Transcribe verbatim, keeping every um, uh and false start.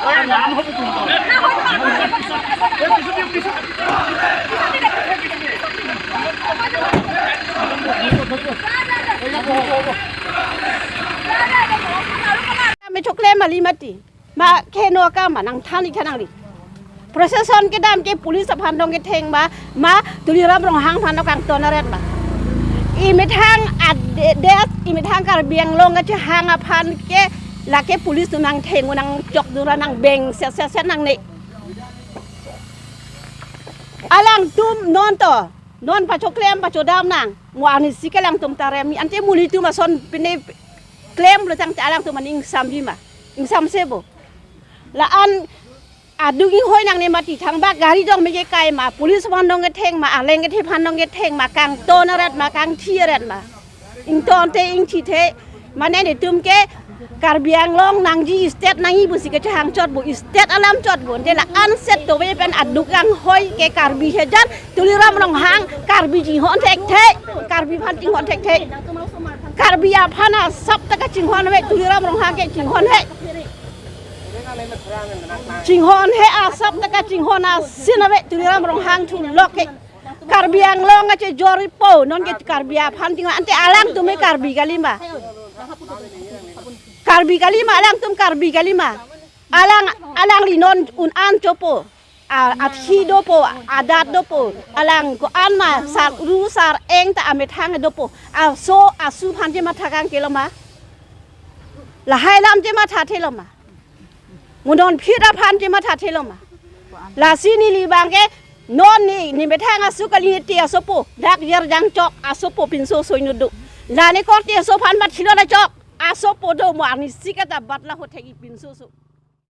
Kami choklem mali mati. Ma keno ka ma nangthan ik than nangli. Procession kedam ke police aphan dong ketheng ma, ma Tuliram Ronghang aphan dong kangton aret ma. Imethang ade-, det, imethang Karbi Anglong kachehang aphan ke lake police tu nangtheng, nangchok dura nangbeng set set set nangne. Alangtum non to, non pachoklem pachodam nang. Mo arnisi ke alangtum ta remi, ante mo nelitum ason pine klem lo tangte alangtum aning sambi ma, ingsamse bo. La-an aduk inghoi nangne mati, thangbak gari dong me ke kai ma, police aphan dong ketheng ma, aleng kethe aphan dong ketheng ma, kangton aret ma, kangthi aret ma. Ington te ingthi te, mane netum ke Karbi Anglong nangji state nangji pusi kachehang chot bo, state alam chot bo. Ante la-an set to ve pen aduk anghoi ke Karbi hejan, Tuliram Ronghang Karbi chinghon thekthe, Karbi aphan chinghon thekthe. Karbi aphan asap ta kachinghon ave, Tuliram Ronghang ke chinghon he. Chinghon he, asap ta kachinghon asin ave, Tuliram Ronghang thu lok he. Karbi Anglong kachejor po, non ke Karbi aphan chinghon, ante alangtum ke Karbi kali ma. Karbi kali ma, alangtum Karbi kali ma. Alang, alangli non un-an chopo. A, athi dopo, adat dopo. Alang ko-an ma, sar ru sar eng ta amethang dopo. Aso asu aphan chematha kangke lo ma. Lahai alam chemathathe lo ma. Mo non phit aphan chemathathe lo ma. Lasi neli abang ke non ne, ne methang asu kali ne te asopo. Dak jer jang chok asopo pinso soi nu do. La ne korte aso aphan bat thilo la chok. Asopo do, mo arnisi kata bat la hothek ik pinso so.